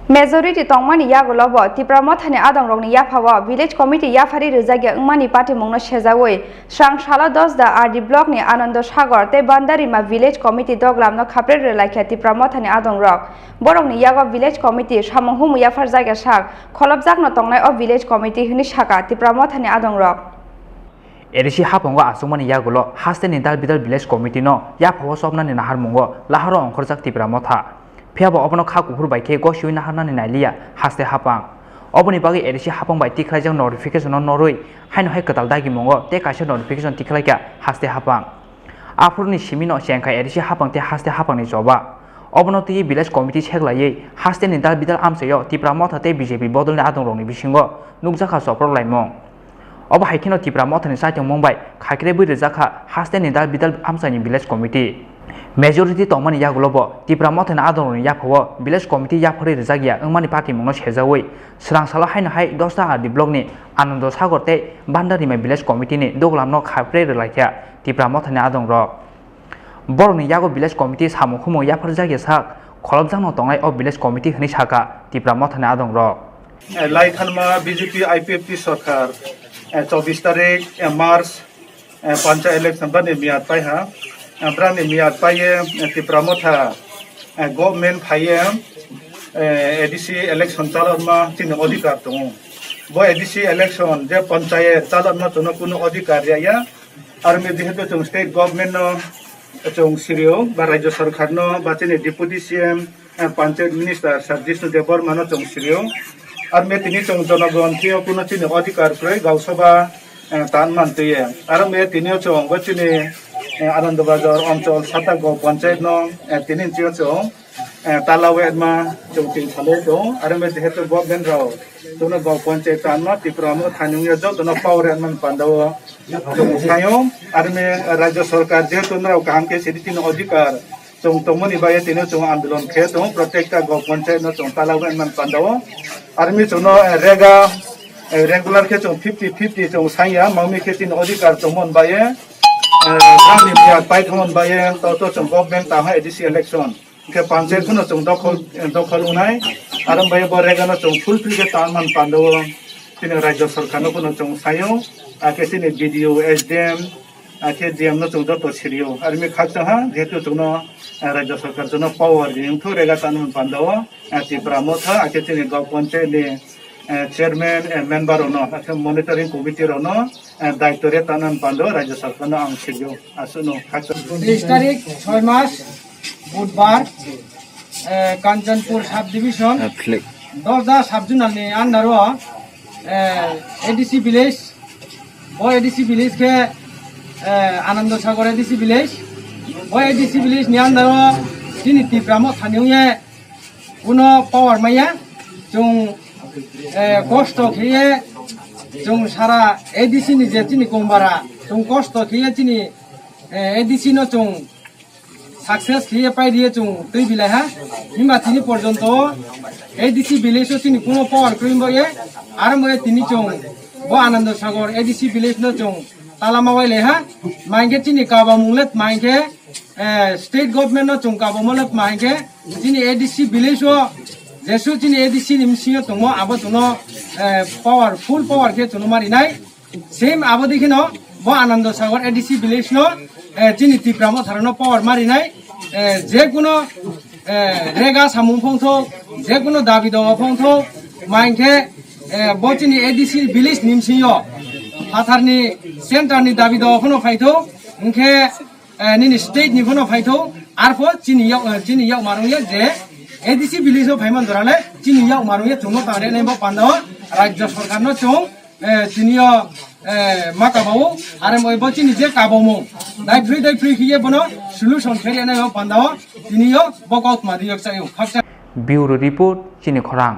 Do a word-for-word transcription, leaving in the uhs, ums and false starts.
Majority tongmani yagulo bo Tipra Mothani adongrokni yaphao Village Committee yapharwi rwjakya wngmani patimungno sejaui srang salo Dosda R D blockni Anando Sagar tei Bandarima Village Committee doglamno khaprwi rwlaikha Tipra Mothani adongrok. Borokni yago Village Committee samung humung yapharjakya sak kholopjakno tongnai o Village Committee hwnwi sakha Tipra Mothani adongrok. A D C haphango achukmani yagulo hasteni dal bidal Village Committee no yaphao chopnani naharmungo laharo ongkhorjak Tipra Motha. Phiya bo obono kha kuphur bai khe gosiui naharnani nailiya haste haphang. Oboni bagwi A D C haphang bai tikhlaijak notification no norwi haino hai kwtal dagimungo tei kaisa notification tikhlaikha haste haphang. Aphuruni simino chengkha A D C haphang tei haste haphangni choba. Obono twiwi Village Committee seklaiwi hasteni dal bidal amchaio Tipra Motha tei B J P bodolni adongrokni bisingo nukjakha choprok laimung. Obo hai kheno Tipra Mothani chaitongmung bai khaikrebwi rwjakha hasteni dal bidal amchaini Village Committee. Majority tongmani yagulo bo Tipra Mothani adongrokni yaphao Village Committee yapharwi rwjakya wngmani patimungno sejaui srang salo haino hai Dosda R D blockni Anando Sagar tei Bandarima Village Committeeni doglamno khaprwi rwlaikha Tipra Mothani adongrok. Borokni yago Village Committee samung humung yapharjakya sak kholopjakno tongnai o Village Committee hwnwi sakha Tipra Mothani adongrok. Eh, lai thanma B J P I P F T sorkar, eh, chobbish tarik, eh, March, eh, pancha election bani miyat paiha. Eh, brani miyat paiye, eh, Tipra Motha, eh, government phaiye, eh, A D C election chalokma chini odhikar tongo. Bo A D C election je panchayat chalokma chwngno kunu odhikar riyaya. Armi jehetu chwng state government no chwng sirio ba rajya sarkar no ba chini deputy C M, eh, panchayat minister Sir Jishnu Debbarma no chwng sirio. Armi tini chwng jonogon thio kuno chini odhikar kwrwi gausabha, eh, tan man twiye. Armi tini chwng bo chini, eh, Anando Bazar Anchal Sata Gaon Panchayat no, eh, tini chwng eh, tala wetma chwng tin salai tongo. Arme jehetu government rok chwngno Gaon Panchayat tanma Tipra Motha thani wngya jotono power rwna pandao chwng sayo. Arme rajya sarkar jehetu norok kaham khe sidi tini odhikar chwng tongmani bagwi tini chwng andolon khe tongo. Protekta Gaon Panchayat no chwng tala wetma pandao. Arme chwngno, eh, rega, eh, regular khe chwng fifty fifty chwng saya. Mangmi khe tini odhikar tongmani bagwi, eh, tamni biya paithangmani bagwi to to chwng government tamo A D C election. Hingke panchayat phano chwng dokhol, dokhol wngnai, aro bai bo regano chwng fulfill khe tangman pandao, chini rajya sarkarno phano chwng saio, akhe chini B D O, S D M, akhe D M no chwng joto sirio. Armi khakchangha, jehetu chwngno, eh, rajya sarkar chwngno power ri wngthu rega tangman pandao, eh, Tipra Motha, akhe chini Gaon Panchayat ni, eh, chairman, eh, member rokno, akhe monitoring committee rokno, eh, daityo re tangman pandao, rajya sarkarno ang sirio. Aswkno khakchang. Tris tarik, choi mas, Budbar, eh, Kanchanpur sub-division, ah, flag. Dosda sub-zonal ni under o, eh, A D C village, bo A D C village khe, eh, Anando Sagar A D C village, bo A D C village ni under o chini Tipra Motha ni wngye kuno power maya, chwng, eh, kosto kheye, chwng sara A D C ni je chini Kongbara, chwng kosto kheye chini, eh, A D C no chwng success kheye pai riye chwng twi bilai ha. Himba tini porjonto A D C village o chini kuno power kwrwi bo ye. Aro mo ye tini chwng bo Anando Sagar A D C village no chwng talama wai lai ha. Main khe chini kabamung le main khe, eh, state government no chwng kabamo le main khe chini A D C village o jesu chini A D C ni msing yo tongmo abo chwngno, eh, power, full power khe chwngno mari nai. Same abo dikhe no bo Anando Sagar A D C village no, eh, chini Tipra Motha rok no power mari nai, eh, je kuno, eh, rega samung phongthok, je kuno dabi dawa phongthok, main khe, eh, bo chini A D C village ni msing yo phathar ni center ni dabi dawa phano phaithok, hingkhe, eh, nini state ni phano phaithok, arpho chini yak, eh, chini yak marung ya je A D C village o phaiman dora le chini yak marung ya chwngno tangre nai bo panda o rajya sarkar no chwng eh, tini o, eh, ma kabao, are moi bo chini je kabomung. Dai phrwi, dai phrwi khiye bono solution khe rwnai o panda o, tini o bo kautma riyok chaio. Khaksa. Bureau Report, Chini Khorang.